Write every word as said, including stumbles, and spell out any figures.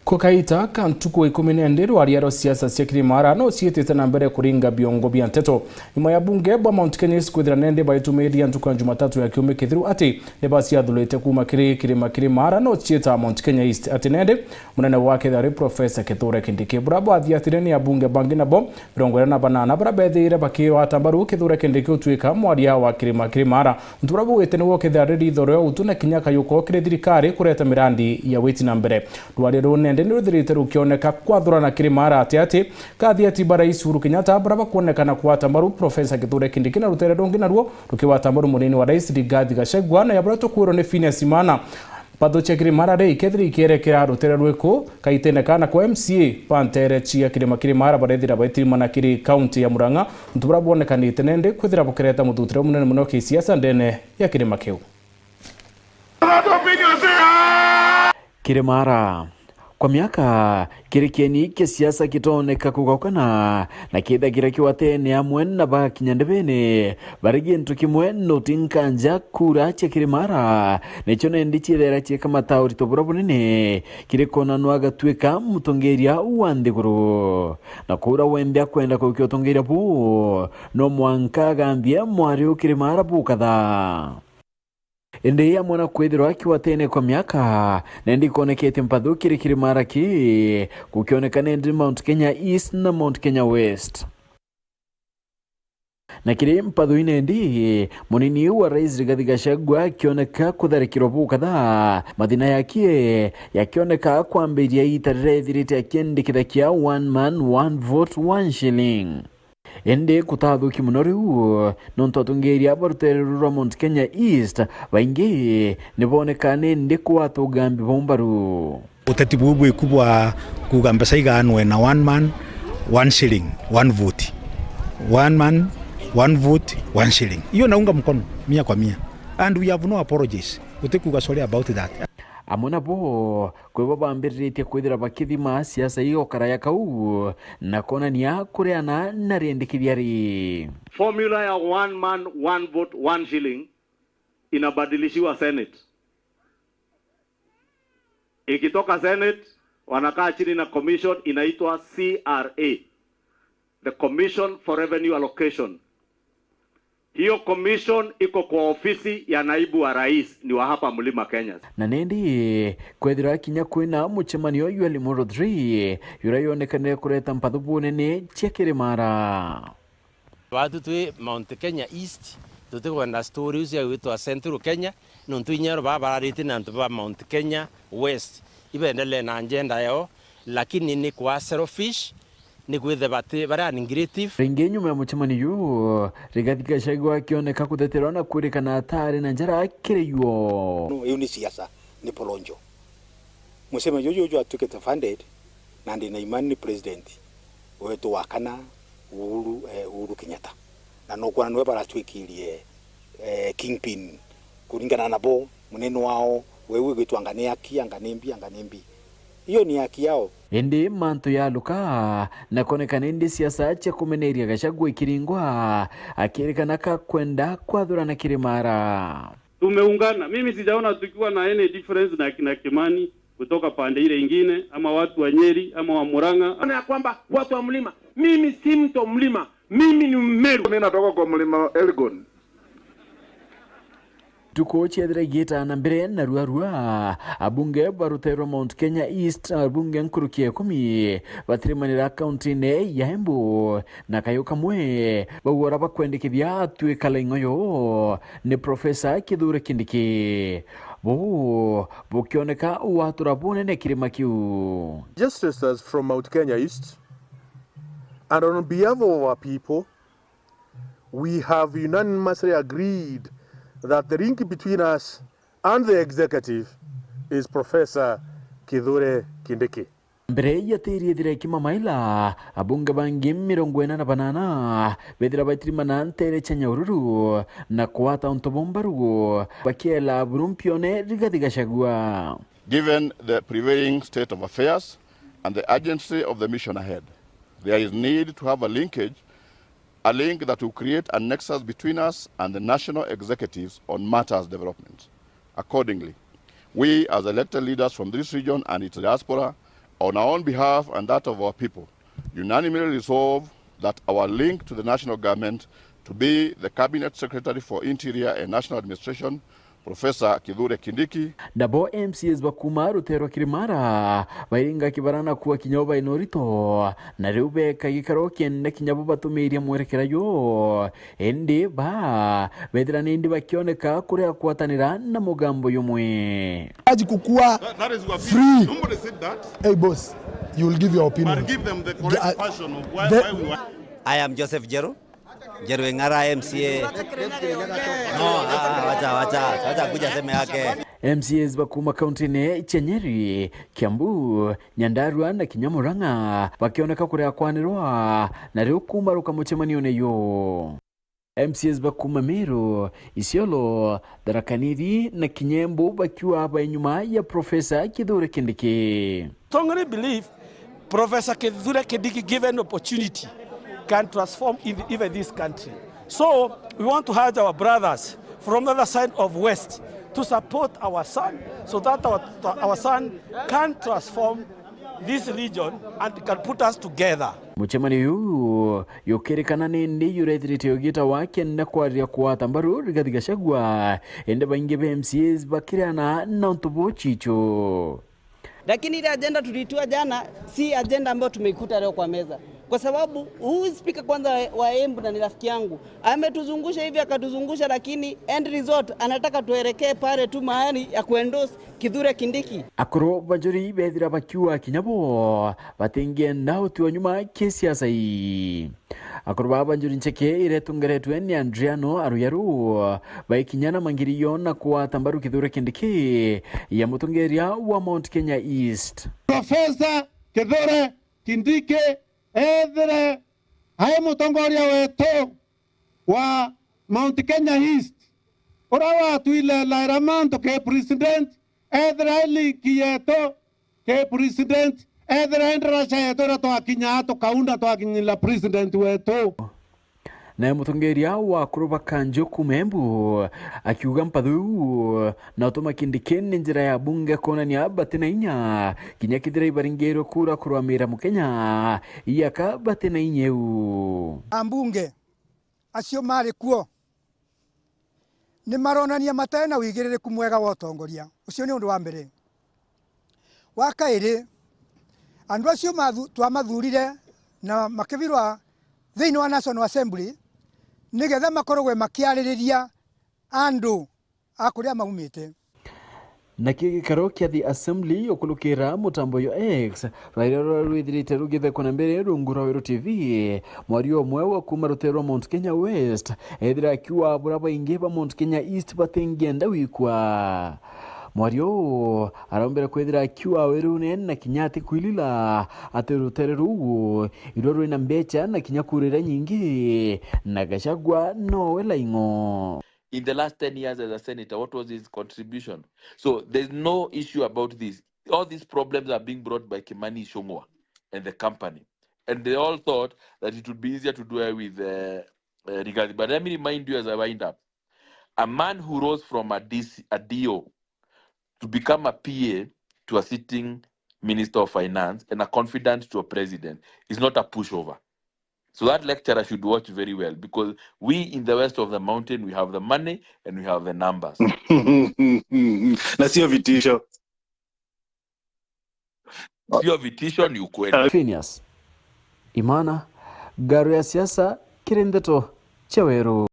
Ku kaita ka ntuku ikumi na indi, rwaria rwa siasa cia Kirimara no ciitite na mbere kuringa biongo bia nteto, nyuma ya bunge bwa Mount Kenya East kwithira nendi baitumiria ntuku ya Jumatatu ya kiumia kithiru ati ni baciathurite kuuma kiri kirima Kirimara no ciita Mount Kenya East, ati nendi munene wa kethari Professor Kithure Kindiki. Bura bwathiatire ni abunge bangi nabo mirongo ina na banana bara bethiire bakigwata mbaru Kithure Kindiki utuika mwaria wa kirima Kirimara. Untu buria bugite nigwo kethira ri ritho ria utu na kinya kayuko kiri thirikari kureta mirandi ya witi na mbere. Rwaria ruu nendi ni ruthirite rukioneka kwathurana Kirimara ati ati, kathiati ba Rais Uhuru Kenyatta bara bakwonekana kugwata mbaru Professor Kithure Kindiki na rutere rungi naruo rukigwata mbaru munini wa Rais Rigathi Gachagua na ya bara tukwirwo ni Phineas Imana. Mpatho cia Kirimara ri ikethira ikierekera rutere rwiku kaitene kana kwa M C A ba ntere cia kirima Kirimara barethira baitirimana kiri kaunti ya Murang'a, untu buria bwonekanite nendi kwithira bukireta muthutire munene muno kisiasa ndene ya kirima kiu. Kirimara. Kwa miaka, kiri kieni kia siasa kitooneka kugaukana, na kithagira kiwatene amwe na bakinya ndebene, bari gintu kimwe no tinkanja kura cia Kirimara, nicio nendi ciethera cieka mata urito buria bunene, kiri kona no agatuika mutongeria wa nthiguru. Na kura wembe akwenda kuikia utongeria buu, no mwanka agambie mwari u Kirimara bukatha. Indi amwe na kwithirwa akiwatene kwa miaka, nendi ikonekete mpathu kiri Kirimara ki, gukioneka nendi Mount Kenya East na Mount Kenya West. Na kiri mpathu inendi, munini wa Rais Rigathi Gachagua akioneka kutharikirwa bukatha, mathina yakie yakioneka kwambiria ita riria ethirite akiendekithakia one man, one vote, one shilling. Indi kutathuki mono riu, nontu atongeria ba rutere ruru rwa Mount Kenya East baingi ni boneka nindi kwata ugambi bwa mbaru. Uteti buu bwiku bwa kuuga mbeca igaanwe na one man, one shilling, one vote. One man, one vote, one shilling. Hiyo naunga mkono mia kwa mia. And we have no apologies. Utikuuga sorry about that. Amwe nabo kwibo bambiriritie kwithira bakithima siasa igokara ya kau na kwonania kuriana na riendikithia ri. Formula ya one man, one vote, one shilling inabadilishiwa Senate. Ikitoka Senate, wanakaa chini na commission inaitwa C R A, the Commission for Revenue Allocation. Hiyo commission iko kwa ofisi ya naibu wa rais, ni wa hapa Mlima Kenya. Na nindi, kwethirwa kinya kwina mucemanio jwa Limuru three, jura yonekanire kureta mpathu bunene cia Kirimara. Batu twi Mount Kenya East, tutikwenda story iu cia gwitwa Central Kenya, nontu inya ro baba bararitie na antu ba Mount Kenya West, ibendelee na agenda yao, lakini ni kwa selfish, ni kwithe bati baria negative. Ringi nyuma ya mucemanio juu, Rigathi Gachagua akioneka kutheterwa na kwirikana atari na njara kiri juo. No, iu ni siasa, ni poronjo. Mucemanio juju jwatuikite funded, na ndi na imani ni president wetu wa kana, Uhuru, eh, Uhuru Kenyatta. Na nukwona niwe baratwikirie, eh, kingpin kuringana nabo, munene wao, weu igwitwa anga ni aki, anga ni mbi, anga ni mbi. Iyo ni haki yao. Indi mantu yaluka, na konekana indi siasa cia kumeneria Gachagua ikiringwa, akirikana ka kwenda kwathurana Kirimara. Tumeungana. Mimi sijaona tukiwa na any difference na kina Kimani kutoka pande ile ingine, ama watu wa Nyeri, ama wa Murang'a. Ona ya kwamba watu wa mlima, mimi si mtu wa mlima, mimi ni Mmeru. Mimi natoka kwa mlima Elgon. Ntuku ciethira igiita na mbere na ruarua, abunge ba rutere rwa Mount Kenya East, abunge nkuruki ya ikumi, batirimanira kaunti-ini ya Embu, na kayu kamwe bau ora bakwendikithia atwikala ing'oyo ni Professor Kithure Kindiki. Buu bukioneka watura bunene kirima kiu. Legislators from Mount Kenya East, and on behalf of our people, we have unanimously agreed that the link between us and the executive is Professor Kithure Kindiki. Mbere ya tiri ithira ikimamaila, abunge bangi mirongo ina na banana bethira baitirimana ntere cia Nyahururu na kwata untu bwa mbaru, bakiela buru mpione Rigathi Gachagua. Given the prevailing state of affairs and the urgency of the mission ahead, there is need to have a linkage, a link that will create a nexus between us and the national executives on matters development. Accordingly, we as elected leaders from this region and its diaspora On our own behalf and that of our people, unanimously resolve that our link to the national government to be the Cabinet Secretary for Interior and National Administration, Professor Kithure Kindiki. Nabo M C As ba kuuma ruteere rwa Kirimara bairinga kibara na kuuga kinya bo baina urito, na riu beeka gikaro kiene kinya bo batumiiria mwerekera juu. Indi ba beethira nindi bakioneka kuria kwatanira na mugambo jumwe. Aji kukua free. Hey boss, you will give your opinion. But give them the correct version of why, why we want. I am Joseph Jeru. Njeru Ing'ara, M C A. No, ah, wacha, wacha, wacha kuja seme yake. M C As ba kuuma kaunti-ini cia Nyeri, Kiambu, Nyandarua na kinya Murang'a bakioneka kuria kwanirwa na riu kumaruka mucemanione yu. M C As ba kuuma Meru, Isiolo, Tharaka Nithi na kinya Embu bakiuga bai nyuma ya Professor Kithure Kindiki. Strongly believe Professor Kithure Kindiki, given opportunity, can transform ev-, even this country. So we want to urge our brothers from the other side of West to support our son so that our, our son can transform this region and can put us together. Mucemanio juu jukirikana nindi jurethirite ugita wa kenda kwariria kugwata mbaru Rigathi Gachagua, indi baingi ba M C As bakiriana na untu buu Chicho. Lakini ile agenda tulitua jana si agenda ambayo tumeikuta leo kwa meza, kwa sababu huyu spika kwanza wa Embu na ni rafiki yangu, ametuzungusha hivi akatuzungusha, lakini end result anataka tuelekee pale tu mahali ya kuendorse Kithure Kindiki. Akuru ba njuri bethira bakiuga kinya bo batingienda utiwa nyuma kisiasa ii. Akuru baa ba njuri ncheke iria itongeretwe ni Adriano Aruyaru baikinya na mangirijo na kugwata mbaru Kithure Kindiki ya mutongeria wa Mount Kenya East. Professor Kithure Kindiki ethire ai mutongoria wetu wa Mount Kenya East, uria watwile Laira Mantu ki president, ethire ai link yetu ki president, ethire ai ndaraca yetu iria twakinyaa tukaunda twakinyira president wetu. Nae mutongeria wa akuru ba Kanjo kuuma Embu akiuga mpathu iu na utuma Kindiki ni njira ya bunge kwonania batina inya, kinya kethira ibaringirwe kura kurwamira Mukenya, iaka batina inya iu. Ambunge acio marĩ kuo nĩ maronania matarĩ na ũigĩrĩrĩku mwega wa ũtongoria. Ũcio nĩ ũndũ wa mbere. Wa kaĩrĩ, andũ acio mathu-, twamathurire na makĩbirwa thĩinĩ wa National Assembly nĩgetha makoragwe makĩarĩrĩria andũ a kũrĩa maumĩte. Nakio gikaro kia The Assembly ukulukira mutambo yo X, rwaire ruria rwithirite rugithekwa na mbere rungu rwa Weru T V, mwaria umwe wa kuuma rutere rwa Mount Kenya West ethira akiuga buria baingi ba Mount Kenya East batingienda gwikwa. Mwaria uu araumbire kwithira akiuga Weru ni na kinya ati kwilila ati rutere ruu irwo rwina mbecha na kinya kurira nyingi, na Gachagua nowe laing'o. In the last ten years as a senator, what was his contribution? So there's no issue about this. All these problems are being brought by Kimani Ichung'wa and the company. And they all thought that it would be easier to do away with uh, uh, Rigathi. But let me remind you as I wind up, a man who rose from a D C, a D O, to become a P A to a sitting minister of finance and a confidant to a president is not a pushover. So that lecturer should watch very well, because we in the west of the mountain, we have the money and we have the numbers. Na sio vitisho. Sio vitisho, ni ukweli. Phineas Imana, Ngaro ya Siasa, kiri ndeto cia Weru.